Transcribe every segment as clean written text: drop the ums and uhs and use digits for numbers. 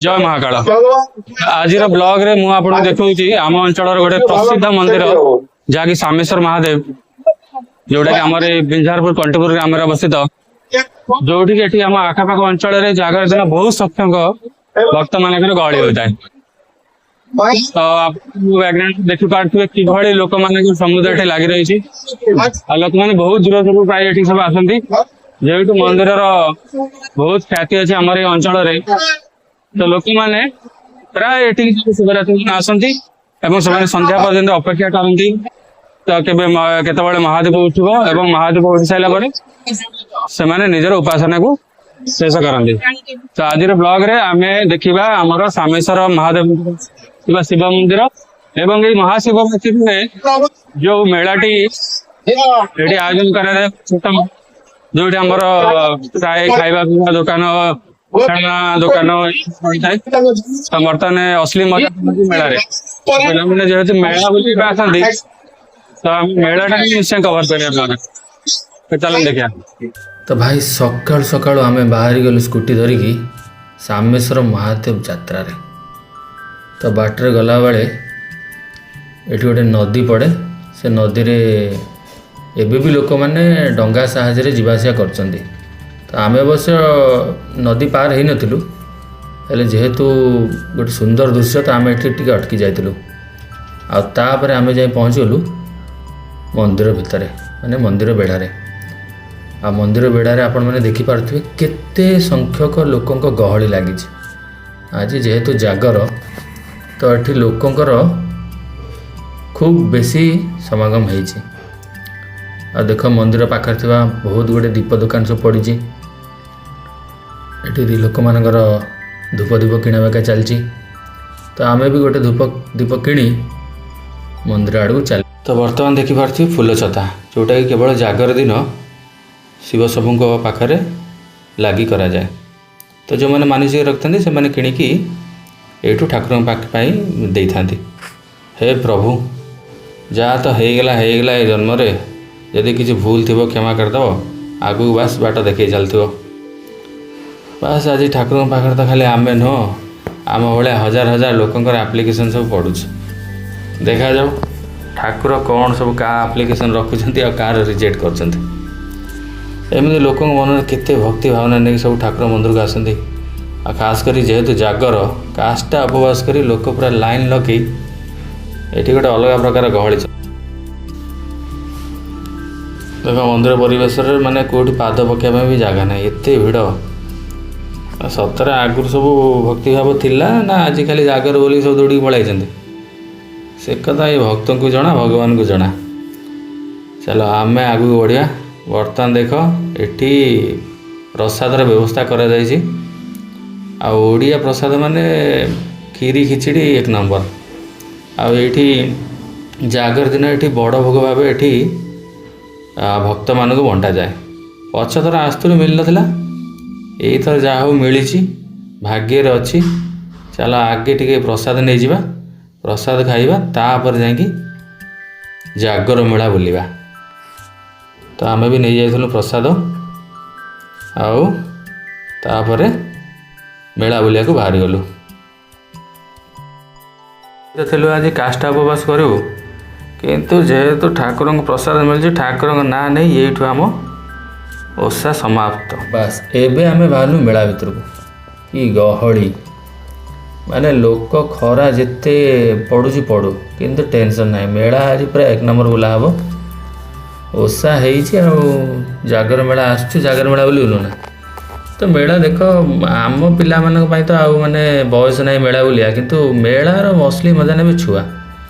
ଜୟ ମହାକାଳ। ଆଜିର ବ୍ଲଗ ରେ ମୁଁ ଆପଣଙ୍କୁ ଦେଖଉଛି ଆମ ଅଞ୍ଚଳର ଗୋଟେ ପ୍ରସିଦ୍ଧ ମନ୍ଦିର, ଯାହାକି ସାମେଶ୍ୱର ମହାଦେବ, ଯୋଉଟା କି ଆମର ଏଇ ବିଞ୍ଝାରପୁର କଣ୍ଟିପୁର ଗ୍ରାମରେ ଅବସ୍ଥିତ। ଯୋଉଠି କି ଏଠି ଆମ ଆଖପାଖ ଅଞ୍ଚଳରେ ଜାଗର ଦିନ ବହୁତ ସଂଖ୍ୟକ ଭକ୍ତ ମାନଙ୍କର ଗହଳି ହୋଇଥାଏ। ତ ବ୍ୟାକଗ୍ରାଉଣ୍ଡ ଦେଖିପାରୁଥିବେ କିଭଳି ଲୋକମାନଙ୍କ ସମୁଦ୍ର ଏଠି ଲାଗି ରହିଛି ଆଉ ଲୋକମାନେ ବହୁତ ଦୂର ଦୂରରୁ ପ୍ରାୟ ଏଠି ସବୁ ଆସନ୍ତି। ଯେହେତୁ ମନ୍ଦିରର ବହୁତ ଖ୍ୟାତି ଅଛି ଆମର ଏଇ ଅଞ୍ଚଳରେ, ତ ଲୋକମାନେ ପ୍ରାୟ ଏଠିକି ସବୁ ଶିବରାତ୍ରି ଦିନ ଆସନ୍ତି ଏବଂ ସେମାନେ ସନ୍ଧ୍ୟା ପର୍ଯ୍ୟନ୍ତ ଅପେକ୍ଷା କରନ୍ତି, ତ କେବେ କେତେବେଳେ ମହାଦୀପ ଉଠିବ ଏବଂ ମହାଦୀପ ଉଠି ସାରିଲା ପରେ ସେମାନେ ନିଜର ଉପାସନାକୁ ଶେଷ କରନ୍ତି। ତ ଆଜିର ବ୍ଲଗ ରେ ଆମେ ଦେଖିବା ଆମର ସାମେଶ୍ୱର ମହାଦେବ ଥିବା ଶିବ ମନ୍ଦିର ଏବଂ ଏଇ ମହାଶିବରାତ୍ରିରେ ଯୋଉ ମେଳାଟି ଏଠି ଆୟୋଜନ କରାଯାଏ ଛୋଟ, ଯୋଉଠି ଆମର ପ୍ରାୟ ଖାଇବା ପିଇବା ଦୋକାନ, ଖେଳନା ଦୋକାନ ପଡିଥାଏ। ତ ବର୍ତ୍ତମାନ ଅସଲି ମଜା ହଉଛି ମେଳାରେ। ପିଲାମାନେ ଯେହେତୁ ମେଳା ବୁଲିବା ଆସନ୍ତି, ତ ଆମେ ମେଳାଟା ବି ନିଶ୍ଚୟ କଭର କରିବା ବ୍ଲଗରେ। ତ ଚାଲନ୍ତୁ ଦେଖିବା। ତ ଭାଇ, ସକାଳୁ ସକାଳୁ ଆମେ ବାହାରି ଗଲୁ ସ୍କୁଟି ଧରିକି ସାମେଶ୍ୱର ମହାଦେବ ଯାତ୍ରାରେ। ତ ବାଟରେ ଗଲାବେଳେ ଏଠି ଗୋଟେ ନଦୀ ପଡ଼େ। ସେ ନଦୀରେ ଏବେ ବି ଲୋକମାନେ ଡଙ୍ଗା ସାହାଯ୍ୟରେ ଯିବା ଆସିବା କରୁଛନ୍ତି। ତ ଆମେ ଅବଶ୍ୟ ନଦୀ ପାର ହେଇନଥିଲୁ, ହେଲେ ଯେହେତୁ ଗୋଟେ ସୁନ୍ଦର ଦୃଶ୍ୟ, ତ ଆମେ ଏଠି ଟିକେ ଅଟକି ଯାଇଥିଲୁ। ଆଉ ତାପରେ ଆମେ ଯାଇ ପହଞ୍ଚିଗଲୁ ମନ୍ଦିର ଭିତରେ, ମାନେ ମନ୍ଦିର ବେଢ଼ାରେ। ଆଉ ମନ୍ଦିର ବେଢ଼ାରେ ଆପଣମାନେ ଦେଖିପାରୁଥିବେ କେତେ ସଂଖ୍ୟକ ଲୋକଙ୍କ ଗହଳି ଲାଗିଛି। ଆଜି ଯେହେତୁ ଜାଗର, ତ ଏଠି ଲୋକଙ୍କର ଖୁବ୍ ବେଶୀ ସମାଗମ ହେଇଛି। ଆଉ ଦେଖ, ମନ୍ଦିର ପାଖରେ ଥିବା ବହୁତ ଗୁଡ଼ିଏ ଦୀପ ଦୋକାନ ସବୁ ପଡ଼ିଛି। ଏଠି ଲୋକମାନଙ୍କର ଧୂପ ଦୀପ କିଣାବିକା ଚାଲିଛି। ତ ଆମେ ବି ଗୋଟେ ଧୂପ ଦୀପ କିଣି ମନ୍ଦିର ଆଡ଼କୁ ଚାଲି। ତ ବର୍ତ୍ତମାନ ଦେଖିପାରୁଥିବେ ଫୁଲ ଛତା, ଯେଉଁଟାକି କେବଳ ଜାଗର ଦିନ ଶିବଶମ୍ଭୁଙ୍କ ପାଖରେ ଲାଗି କରାଯାଏ। ତ ଯେଉଁମାନେ ମାନସିକ ରଖିଥାନ୍ତି, ସେମାନେ କିଣିକି ଏଇଠୁ ଠାକୁରଙ୍କ ପାଖ ପାଇଁ ଦେଇଥାନ୍ତି। ହେ ପ୍ରଭୁ, ଯାହା ତ ହେଇଗଲା ହେଇଗଲା, ଏ ଜନ୍ମରେ ଯଦି କିଛି ଭୁଲ ଥିବ କ୍ଷମା କରିଦେବ, ଆଗକୁ ବାସ୍ ବାଟ ଦେଖେଇ ଚାଲିଥିବ। ବାସ୍, ଆଜି ଠାକୁରଙ୍କ ପାଖରେ ତ ଖାଲି ଆମେ ନୁହଁ, ଆମ ଭଳିଆ ହଜାର ହଜାର ଲୋକଙ୍କର ଆପ୍ଲିକେସନ୍ ସବୁ ପଡ଼ୁଛି। ଦେଖାଯାଉ ଠାକୁର କ'ଣ ସବୁ କାହା ଆପ୍ଲିକେସନ୍ ରଖୁଛନ୍ତି ଆଉ କାହାର ରିଜେକ୍ଟ କରୁଛନ୍ତି। ଏମିତି ଲୋକଙ୍କ ମନରେ କେତେ ଭକ୍ତି ଭାବନା ନେଇକି ସବୁ ଠାକୁର ମନ୍ଦିରକୁ ଆସନ୍ତି। ଆଉ ଖାସ୍ କରି ଯେହେତୁ ଜାଗର, କାଷ୍ଟା ଉପବାସ କରି ଲୋକ ପୁରା ଲାଇନ୍ ଲଗେଇ ଏଠି ଗୋଟେ ଅଲଗା ପ୍ରକାର ଗହଳି। ଦେଖ, ମନ୍ଦିର ପରିବେଶରେ ମାନେ କେଉଁଠି ପାଦ ପକାଇବା ପାଇଁ ବି ଜାଗା ନାହିଁ, ଏତେ ଭିଡ଼। ସତରେ ଆଗରୁ ସବୁ ଭକ୍ତିଭାବ ଥିଲା ନା ଆଜିକାଲି ଜାଗର ବୋଲି ସବୁ ଦୌଡ଼ିକି ପଳାଇଛନ୍ତି, ସେ କଥା ଏଇ ଭକ୍ତଙ୍କୁ ଜଣା, ଭଗବାନଙ୍କୁ ଜଣା। ଚାଲ, ଆମେ ଆଗକୁ ବଢ଼ିବା। ବର୍ତ୍ତମାନ ଦେଖ, ଏଠି ପ୍ରସାଦର ବ୍ୟବସ୍ଥା କରାଯାଇଛି। ଆଉ ଓଡ଼ିଆ ପ୍ରସାଦ ମାନେ କ୍ଷୀରି, ଖିଚିଡ଼ି ଏକ ନମ୍ବର। ଆଉ ଏଇଠି ଜାଗର ଦିନ ଏଠି ବଡ଼ ଭୋଗ ଭାବେ ଏଠି ଭକ୍ତମାନଙ୍କୁ ବଣ୍ଟାଯାଏ। ପଛଥର ଆସୁଥିଲୁ, ମିଳିନଥିଲା। ଏଇଥର ଯାହା ହଉ ମିଳିଛି, ଭାଗ୍ୟରେ ଅଛି। ଚାଲ, ଆଗେ ଟିକେ ପ୍ରସାଦ ନେଇଯିବା, ପ୍ରସାଦ ଖାଇବା, ତାପରେ ଯାଇକି ଜାଗର ମେଳା ବୁଲିବା। ତ ଆମେ ବି ନେଇଯାଇଥିଲୁ ପ୍ରସାଦ ଆଉ ତାପରେ ମେଳା ବୁଲିବାକୁ ବାହାରିଗଲୁ। ତ ଥିଲୁ ଆଜି କାଷ୍ଟା ଉପବାସ କରିବୁ, କିନ୍ତୁ ଯେହେତୁ ଠାକୁରଙ୍କ ପ୍ରସାଦ ମିଳିଛି, ଠାକୁରଙ୍କ ନାଁ ନେଇ ଏଇଠୁ ଆମ ଓଷା ସମାପ୍ତ। ବାସ୍, ଏବେ ଆମେ ବାହାରିଲୁ ମେଳା ଭିତରକୁ। କି ଗହଳି! ମାନେ ଲୋକ, ଖରା ଯେତେ ପଡ଼ୁଛି ପଡ଼ୁ, କିନ୍ତୁ ଟେନସନ୍ ନାହିଁ। ମେଳା ଆଜି ପୁରା ଏକ ନମ୍ବର ବୁଲା ହେବ। ଓଷା ହେଇଛି ଆଉ ଜାଗର ମେଳା ଆସୁଛି, ଜାଗର ମେଳା ବୁଲିବୁନୁ ନା? ତ ମେଳା ଦେଖ, ଆମ ପିଲାମାନଙ୍କ ପାଇଁ ତ ଆଉ ମାନେ ବୟସ ନାହିଁ ମେଳା ବୁଲିବା, କିନ୍ତୁ ମେଳାର ଅସଲି ମଜା ନେବେ ଛୁଆ।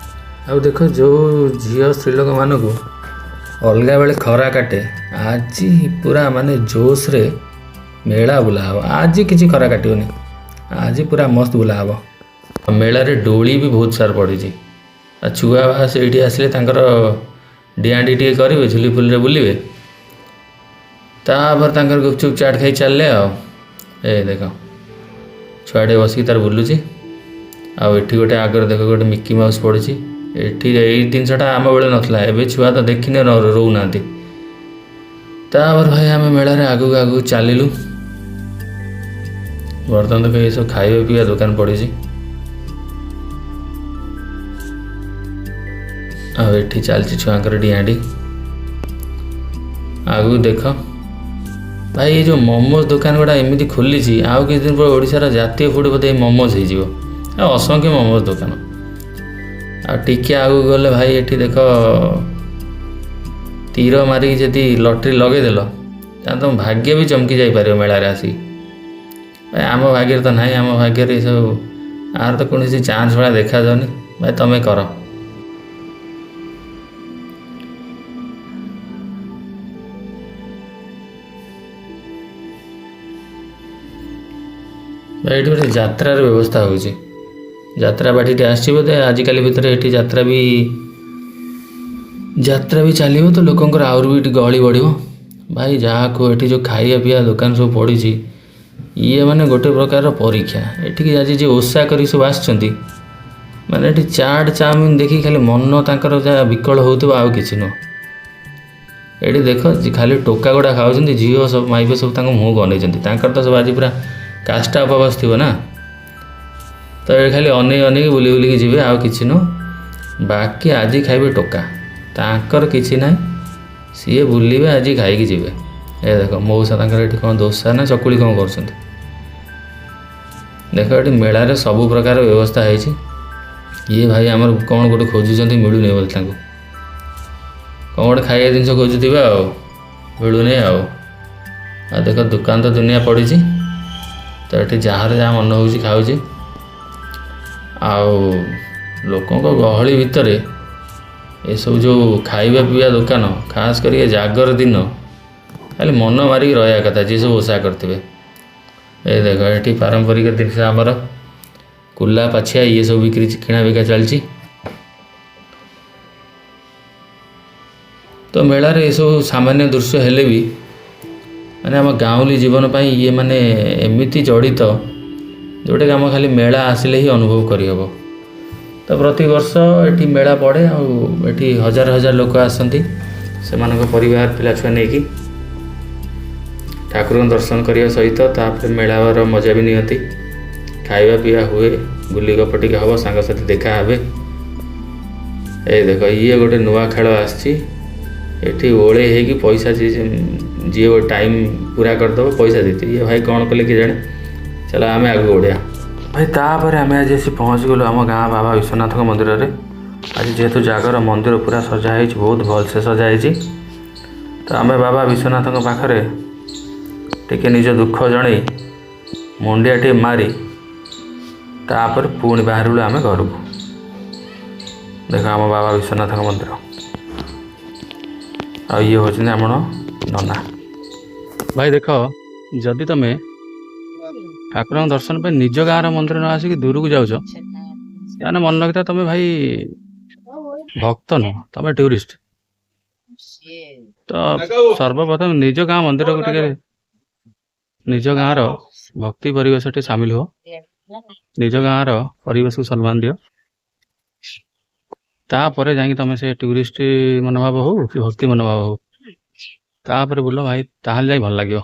ଆଉ ଦେଖ, ଯେଉଁ ଝିଅ ସ୍ତ୍ରୀ ଲୋକମାନଙ୍କୁ ଅଲଗା ବେଳେ ଖରା କାଟେ, ଆଜି ପୁରା ମାନେ ଜୋସ୍ରେ ମେଳା ବୁଲା ହେବ। ଆଜି କିଛି ଖରା କାଟିବନି, ଆଜି ପୁରା ମସ୍ତ ବୁଲା ହେବ। ମେଳାରେ ଦୋଳି ବି ବହୁତ ସାରା ପଡ଼ିଛି। ଆଉ ଛୁଆ ସେଇଠି ଆସିଲେ ତାଙ୍କର ଡିଆଁ ଟିକେ କରିବେ, ଝୁଲି ଫୁଲିରେ ବୁଲିବେ, ତାପରେ ତାଙ୍କର ଗୁପଚୁପ୍ ଚାଟ୍ ଖାଇ ଚାଲିଲେ। ଆଉ ଏ ଦେଖ, ଛୁଆଟେ ବସିକି ତାର ବୁଲୁଛି। ଆଉ ଏଠି ଗୋଟେ ଆଗରେ ଦେଖ, ଗୋଟେ ମିକି ମାଉସ୍ ପଡ଼ିଛି ଏଠି। ଏଇ ଜିନିଷଟା ଆମ ବେଳେ ନଥିଲା, ଏବେ ଛୁଆ ତ ଦେଖିନେ ରହୁନାହାନ୍ତି। ତାପରେ ଭାଇ, ଆମେ ମେଳାରେ ଆଗକୁ ଆଗକୁ ଚାଲିଲୁ। ବର୍ତ୍ତମାନ ଦେଖ ଏସବୁ ଖାଇବା ପିଇବା ଦୋକାନ ପଡ଼ିଛି। ଆଉ ଏଠି ଚାଲିଛି ଛୁଆଙ୍କର ଡିଆଁଡି। ଆଗକୁ ଦେଖ ଭାଇ, ଏ ଯେଉଁ ମୋମୋଜ ଦୋକାନ ଗୁଡ଼ା ଏମିତି ଖୋଲିଛି, ଆଉ କିଛି ଦିନ ପରେ ଓଡ଼ିଶାର ଜାତୀୟ ଫୁଡ଼ ବୋଧେ ଏଇ ମୋମୋଜ ହେଇଯିବ। ଆଉ ଅସଂଖ୍ୟ ମୋମୋଜ ଦୋକାନ। ଆଉ ଟିକେ ଆଗକୁ ଗଲେ ଭାଇ ଏଠି ଦେଖ, ତୀର ମାରିକି ଯଦି ଲଟେରୀ ଲଗେଇଦେଲ ତାହେଲେ ତୁମ ଭାଗ୍ୟ ବି ଚମକି ଯାଇପାରିବ ମେଳାରେ ଆସିକି। ଭାଇ ଆମ ଭାଗ୍ୟରେ ତ ନାହିଁ, ଆମ ଭାଗ୍ୟରେ ଏସବୁ ଆର ତ କୌଣସି ଚାନ୍ସ ଭଳିଆ ଦେଖାଯାଉନି। ଭାଇ ତମେ କର। ଭାଇ ଏଠି ଗୋଟେ ଯାତ୍ରାର ବ୍ୟବସ୍ଥା ହେଉଛି। ଯାତ୍ରା ପାର୍ଟିଟି ଆସିଛି ବୋଧେ ଆଜିକାଲି ଭିତରେ। ଏଠି ଯାତ୍ରା ବି ଚାଲିବ ତ ଲୋକଙ୍କର ଆହୁରି ବି ଏଠି ଗହଳି ବଢ଼ିବ। ଭାଇ ଯାହାକୁ ଏଠି ଯେଉଁ ଖାଇବା ପିଇବା ଦୋକାନ ସବୁ ପଡ଼ିଛି, ଇଏ ମାନେ ଗୋଟେ ପ୍ରକାରର ପରୀକ୍ଷା। ଏଠିକି ଆଜି ଯିଏ ଓଷା କରିକି ସବୁ ଆସିଛନ୍ତି, ମାନେ ଏଠି ଚାଟ୍ ଚାଉମିନ ଦେଖିକି ଖାଲି ମନ ତାଙ୍କର ଯାହା ବିକଳ ହେଉଥିବ, ଆଉ କିଛି ନୁହଁ। ଏଠି ଦେଖ ଖାଲି ଟୋକା ଗୁଡ଼ା ଖାଉଛନ୍ତି, ଝିଅ ସବୁ ମାଇପ ସବୁ ତାଙ୍କ ମୁହଁକୁ ଅନେଇଛନ୍ତି। ତାଙ୍କର ତ ସବୁ ଆଜି ପୁରା କାଷ୍ଟା ଉପବାସ ଥିବ ନା, ତ ଏ ଖାଲି ଅନେଇ ଅନେଇକି ବୁଲି ବୁଲିକି ଯିବେ, ଆଉ କିଛି ନୁହଁ। ବାକି ଆଜି ଖାଇବେ ଟୋକା, ତାଙ୍କର କିଛି ନାହିଁ, ସିଏ ବୁଲିବେ ଆଜି ଖାଇକି ଯିବେ। ଏ ଦେଖ ମଉସା ତାଙ୍କର ଏଠି କ'ଣ ଦୋସା ନା ଚକୁଳି କ'ଣ କରୁଛନ୍ତି। ଦେଖ ଏଠି ମେଳାରେ ସବୁ ପ୍ରକାର ବ୍ୟବସ୍ଥା ହେଇଛି। ଇଏ ଭାଇ ଆମର କ'ଣ ଗୋଟେ ଖୋଜୁଛନ୍ତି, ମିଳୁନି ବୋଧେ ତାଙ୍କୁ। କ'ଣ ଗୋଟେ ଖାଇବା ଜିନିଷ ଖୋଜୁଥିବେ, ଆଉ ମିଳୁନି। ଆଉ ଆଉ ଦେଖ ଦୋକାନ ତ ଦୁନିଆ ପଡ଼ିଛି। ତ ଏଠି ଯାହାର ଯାହା ମନ ହେଉଛି ଖାଉଛି। ଆଉ ଲୋକଙ୍କ ଗହଳି ଭିତରେ ଏସବୁ ଯେଉଁ ଖାଇବା ପିଇବା ଦୋକାନ, ଖାସ କରି ଏ ଜାଗର ଦିନ ଖାଲି ମନ ମାରିକି ରହିବା କଥା ଯିଏ ସବୁ ଓଷା କରିଥିବେ। ଏ ଦେଖ ଏଠି ପାରମ୍ପରିକ ଜିନିଷ ଆମର କୁଲା ପାଛିଆ ଇଏ ସବୁ ବିକ୍ରି କିଣା ବିକା ଚାଲିଛି। ତ ମେଳାରେ ଏସବୁ ସାମାନ୍ୟ ଦୃଶ୍ୟ ହେଲେ ବି ମାନେ ଆମ ଗାଉଁଲି ଜୀବନ ପାଇଁ ଇଏ ମାନେ ଏମିତି ଜଡ଼ିତ, ଯେଉଁଟାକି ଆମ ଖାଲି ମେଳା ଆସିଲେ ହିଁ ଅନୁଭବ କରିହେବ। ତ ପ୍ରତିବର୍ଷ ଏଠି ମେଳା ପଡ଼େ ଆଉ ଏଠି ହଜାର ହଜାର ଲୋକ ଆସନ୍ତି ସେମାନଙ୍କ ପରିବାର ପିଲା ଛୁଆ ନେଇକି ଠାକୁରଙ୍କ ଦର୍ଶନ କରିବା ସହିତ ତାପରେ ମେଳାର ମଜା ବି ନିଅନ୍ତି। ଖାଇବା ପିଇବା ହୁଏ, ବୁଲି ଗପ ଟିକେ ହେବ, ସାଙ୍ଗସାଥି ଦେଖା ହେବେ। ଏଇ ଦେଖ ଇଏ ଗୋଟେ ନୂଆ ଖେଳ ଆସିଛି। ଏଠି ଓଳେଇ ହେଇକି ପଇସା ଯିଏ ଯିଏ ଟାଇମ୍ ପୁରା କରିଦେବ ପଇସା ଦେଇଦିଏ। ଇଏ ଭାଇ କ'ଣ କଲେ କି ଜାଣେ। ଚାଲ ଆମେ ଆଗକୁ ବଢ଼ିବା ଭାଇ। ତାପରେ ଆମେ ଆଜି ଆସି ପହଞ୍ଚିଗଲୁ ଆମ ଗାଁ ବାବା ବିଶ୍ୱନାଥଙ୍କ ମନ୍ଦିରରେ। ଆଜି ଯେହେତୁ ଜାଗର, ମନ୍ଦିର ପୁରା ସଜା ହେଇଛି, ବହୁତ ଭଲସେ ସଜା ହେଇଛି। ତ ଆମେ ବାବା ବିଶ୍ୱନାଥଙ୍କ ପାଖରେ ଟିକେ ନିଜ ଦୁଃଖ ଜଣେଇ ମୁଣ୍ଡିଆ ଟିକେ ମାରି ତାପରେ ପୁଣି ବାହାରିଲୁ ଆମେ ଘରକୁ। ଦେଖ ଆମ ବାବା ବିଶ୍ୱନାଥଙ୍କ ମନ୍ଦିର, ଆଉ ଇଏ ହେଉଛନ୍ତି ଆମର ନନା। ଭାଇ ଦେଖ, ଯଦି ତମେ ଠାକୁରଙ୍କ ଦର୍ଶନ ପାଇଁ ନିଜ ଗାଁର ମନ୍ଦିର ନ ଆସିକି ଦୂରକୁ ଯାଉଛ, ତାହେଲେ ମନେ ରଖିଥା ତମେ ଭାଇ ଭକ୍ତ ନୁହଁ, ତମେ ଟୁରିଷ୍ଟ। ତ ସର୍ବପ୍ରଥମେ ନିଜ ଗାଁ ମନ୍ଦିରକୁ ଟିକେ ନିଜ ଗାଁର ଭକ୍ତି ପରିବେଶ ଟିକେ ସାମିଲ ହୁଅ, ନିଜ ଗାଁର ପରିବେଶକୁ ସମ୍ମାନ ଦିଅ, ତାପରେ ଯାଇକି ତମେ ସେ ଟୁରିଷ୍ଟ ମନୋଭାବ ହଉ କି ଭକ୍ତି ମନୋଭାବ ହଉ, ତାପରେ ବୁଲ ଭାଇ, ତାହେଲେ ଯାଇ ଭଲ ଲାଗିବ।